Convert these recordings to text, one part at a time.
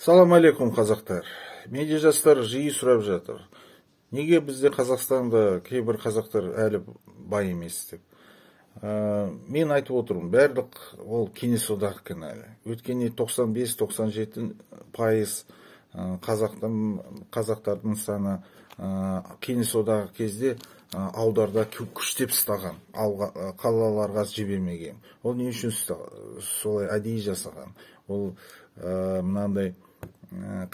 Салам алейкум, қазақтар. Медиа жастар жиі сұрап жатыр. Неге бізде Қазақстанда кейбір қазақтар әлі бай емес деп. Мен айтып отырмын, барлық ол Кеңес одағы кінәлі. Өйткені 95-97% қазақтардың саны Кеңес одағы кезде ауылдарда күштеп ұстаған, қалаларға жібермеген. Ол не үшін солай әдейі жасаған? Ол мынандай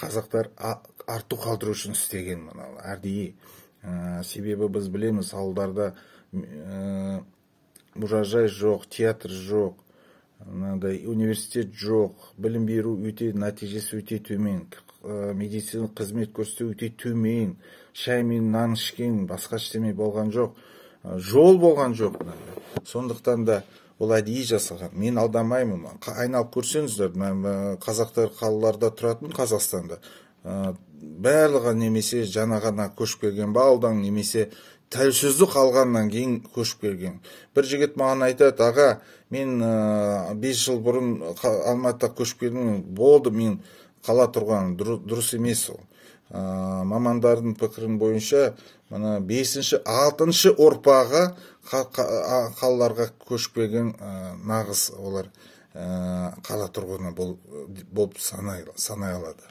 қазақтар арту қалдыру үшін істеген мынау әдейі. Себебі біз білеміз, ауылдарда мұражай жоқ, театр жоқ, мынандай университет жоқ, білім беру өте нәтижесі өте төмен, медициналық қызмет көрсету өте төмен, шай мен нан ішкен, басқа ештеме болған жоқ, жол болған жоқ. Сондықтан да ол әдейі жасалған. Мен алдамаймын. Айналып көрсеңіздер, қазақтар қалаларда тұратын Қазақстанда барлығы немесе жаңа ғана көшіп келген ба ауылдан, немесе тәуелсіздік алғаннан кейін көшіп келген. Бір жігіт маған айтады: аға, мен 5 жыл бұрын Алматыға көшіп келдім, болды, мен қала тұрған дұрыс емес ол. Мамандардың пікірін бойынша, мына 5-ші, 6-шы ұрпағы қалаларға көшіп келген, нағыз олар қала тұрғыны болып санай алады.